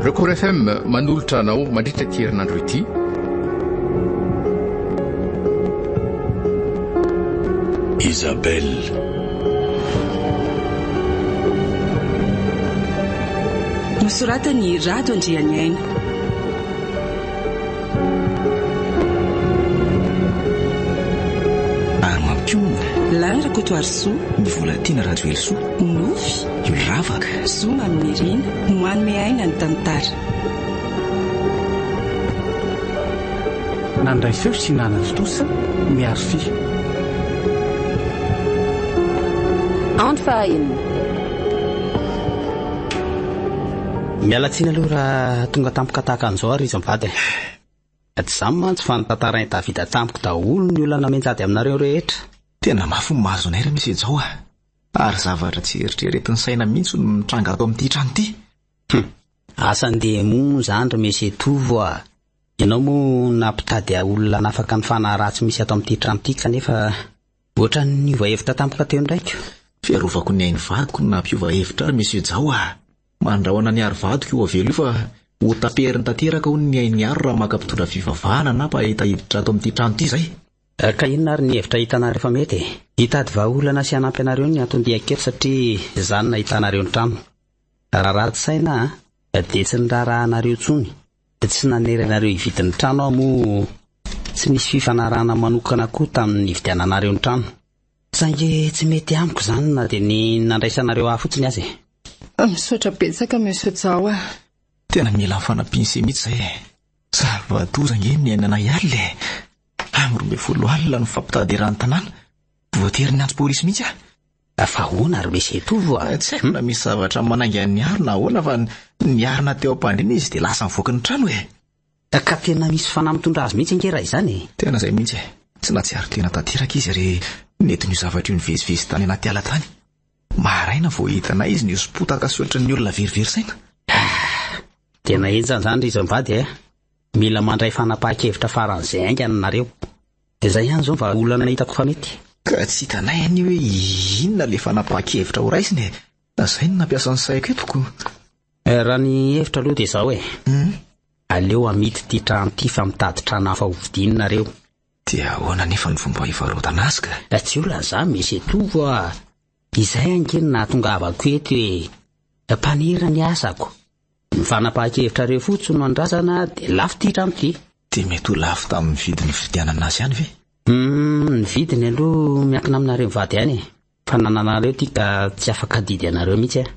Record FM manolotra anao mandritra ity herinandro ity. Isabelle. Nosoratan'i Rado Andrianiaina. Ary mampionona. Lany Rakotoarisoa. Ny Volatiana Rajoelisoa. Nofy. Io ravaka. Zo Maminirina no hanome aina ny tantara. Nandray feo sy nanatontosa ny Arfi. Andro fahaenina. Miala tsiny aloha raha tonga tampoka tahaka an'izao ary izy mivady e. Tsy izany mantsy fa notantarain'i Davida tamiko daholo ny olana mianjady aminareo rehetra. Tena mafy ny mahazo anay ry Monsieur Jao a! Ary zavatra tsy eritreretin'ny saina mihitsy no mitranga ato amin'ity trano ity. Hum! Asan'ny demon izany ry Monsieur Tovo a! Ianao moa nampitady olona hanafaka ny fanahy ratsy misy ato amin'ity trano ity kanefa ohatran'ny niova hevitra tampoka teo indray ko. Fiarovako ny ain'ny vadiko no nampiova hevitra ahy ry Monsieur Jao a! Mandrahona ny aro vadiko io avelo io fa ho taperiny tanteraka hono ny ain'ny aro raha maka mpitondra fivavahana na mpahita hiditra ato amin'ity trano ity izay. Ka inona ary ny hevitra hitanareo fa mety e? Hitady vahaolana sy hanampy anareo ny anton-diako eto satria izany no nahitanareo ny trano. Raha ratsy saina aho dia tsy niraharaha anareo intsony, tsy nanery anareo hividy ny trano aho moa tsy nisy fifanarahana manokana koa tamin'ny nividiananareo ny trano. Saingy tsy mety amiko izany na dia ny nandraisanareo ahy fotsiny aza e. Misaotra betsaka Monsieur Jao a. Tena mila ny fanampian'ise mihitsy izay e. Zava-doza ange ny niainanay alina e. Amin'ny 12 alina no nifampitady eran'ny tanàna. Voatery niantso polisy mihitsy aho. Fa ahoana ry Monsieur Tovo a? Tsy haiko na misy zavatra manainga an'i Niaro na ahoana fa niarina teo am-pandriana izy dia lasa nivoaka ny trano e. Ka tena misy fanahy mitondra azy mihitsy ange raha izany e. Tena izay mihitsy e. Tsy nahatsiaro tena tanteraka izy ary nentin'io zavatra io nivezivezy tany anaty ala tany. Maraina vao hitanay izy nihoso-potaka sy ohatran'ny olona verivery saina. Tena henjana izany ry izy mivady e. Mila mandray fanapahan-kevitra faran'izay haingana nareo. Izay ihany izao vahaolana hitako fa mety. Ka tsy hitanay anie hoe inona ilay fanapahan-kevitra horaisina e. Izay no nampiasa ny saiko eto ko. Raha ny hevitra aloha dia izao e. Aleo amidy ity trano ity fa mitady trano hafa hovidiana nareo. Dia ahoana anefa ny fomba hivarotana azy ka? Tsy olana izany Monsieur Tovo a! Izay ange no nahatongavako eto e! Mpanera ny asako. Ny fanapahan-kevitrareo fotsiny no andrasana dia lafo ity trano ity. Dia mety ho lafo tamin'ny vidiny nividianana azy ihany ve? Humm, ny vidiny aloha miankina aminareo mivady ihany e! Fanananareo ity ka tsy afaka adidy anareo mihitsy aho.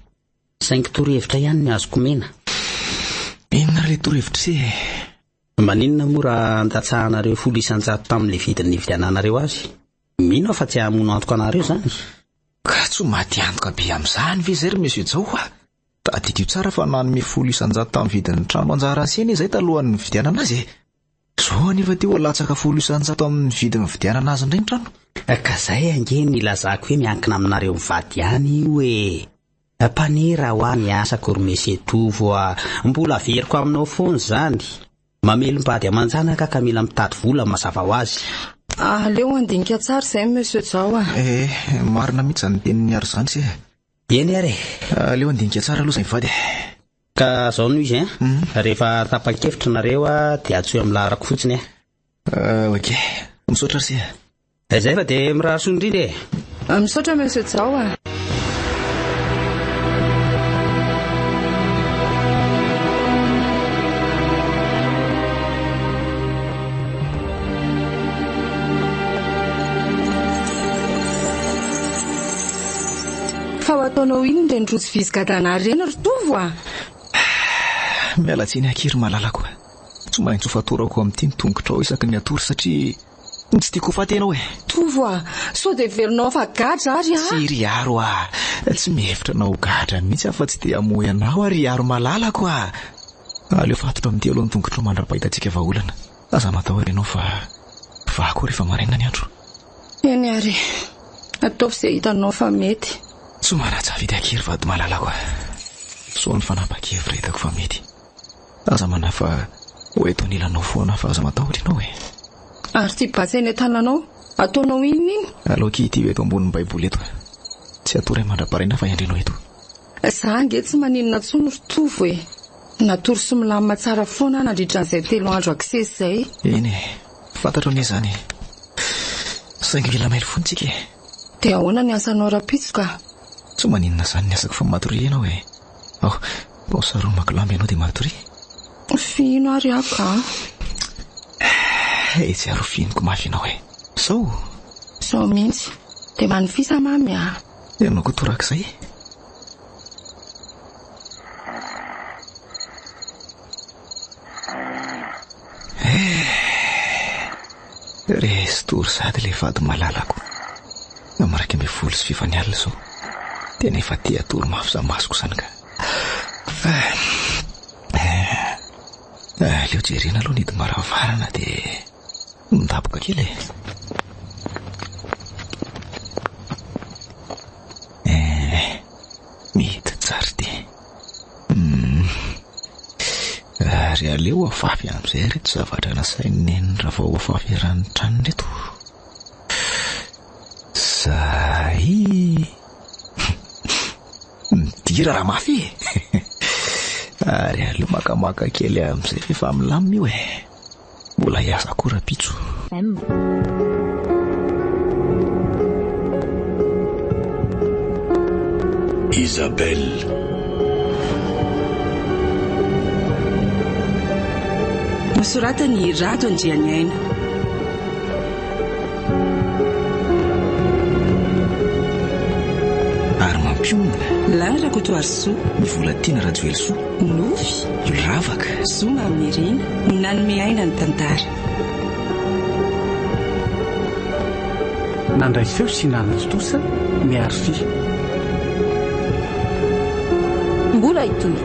Saingy torohevitra ihany ny azoko omena. Inona ary ilay torohevitra ise e? Maninona moa raha andatsahanareo 10% tamin'ilay vidiny nividiananareo azy? Mino aho fa tsy hamono antoka anareo izany. Ka tsy ho maty antoka be amin'izany ve izay ry Monsieur Jao a? Tadidio tsara fa nanome 10% tamin'ny vidin'ny trano anjara an'se anie izay talohan'ny nividianana azy e! Izao anefa ity ho latsaka 10% amin'ny vidin'ny nividianana azy indray ny trano. Ka izay ange no ilazako hoe miankina aminareo mivady ihany io e! Mpanera hoa ny asako ry Monsieur Tovo a! Mbola averiko aminao foana izany. Mamelom-bady aman-janaka ka mila mitady vola mazava ho azy. Aleo handinika tsara izay Monsieur Jao a! Eh, marina mihitsy izany tenin'i Niaro izany se. Eny ary e! Aleo handinika tsara aloha izay mivady e! Ka izao no izy an, rehefa tapa-kevitra nareo dia antsoy amin'ny laharako fotsiny aho. Ok, misaotra ry se a! Izay fa dia mirary soa indrindra e! Misaotra Monsieur Jao a! Fa ho ataonao inona ireny rojo vizy gadanà ireny ry Tovo a? Miala tsiny akia ry malalako a! Tsy maintsy ho fatorako amin'ity ny tongotrao isaky ny hatory satria Tsy tiako ho faty ianao e! Tovo a! Sao dia heverinao fa gadra ary aho? Tsia ry Aro a! Tsy mihevitra anao ho gadra mihitsy aho fa tsy te hamoy anao aho ry Aro malalako a! Aleo fatotra amin'ity aloha ny tongotrao mandra-pahitantsika vahaolana. Aza matahotra ianao fa vaha koa rehefa maraina ny andro. Eny ary e! Ataovy izay hitanao fa mety. Tsy manan-tsafidy akia ry vady malalako a! Soa ny fanapahan-kevitra hitako fa mety. Aza manahy fa ho eto anilanao foana aho fa aza matahotra ianao e! Ary ity basy eny an-tananao, ataonao inona iny? Alao akia ity eto ambonin'ny baiboly eto. Tsy hatory aho mandra-paraina fa iandrenao eto. Za ange tsy maninona intsony ry Tovo e! Natory sy milamina tsara foana aho nandritra an'izay telo andro akisesy izay. Eny e, fantatro anie izany e. Saingy mila mailo foana tsika e. Dia ahoana ny asanao rahampitso ka? Tsy maninona izany ny asako fa matoria ianao e. Ao, ao saromako lamba ianao dia matoria. Fihino ary aho ka. Etsy ary ho fihiniko mafy ianao e. Sao? Sao mihitsy. Dia manofisa mamy a. Ianao koa torak'izay. Eh, resy tory sady ilay vady malalako. Amin'ny 11 sy fifany alina izao. Tena efa te hatory mafy za masoko izany ka. Eh, eh, aleo jerena aloha ny hidim-baravarana dia midaboka kely e. Eh, mety tsara ity. Hmm. Ary aleo afafy amin'izay ireto zavatra nasain'i Neny Ravao afafy eran'ny trano ireto. Zay. Midira raha mafy e. Ary aleo makamaka kely amin'izay f'efa milamina io e. Mbola hiasa koa rahampitso. Isabelle. Nosoratan'i Rado Andrianiaina. Ary mampionona. Lany Rakotoarisoa. Ny Volatiana Rajoelisoa. Nofy. Ravaka. Zoma Aminirina no nanome aina ny tantara. Nandray feo sy nanatontosa ny Arfi. Mbola hitohy.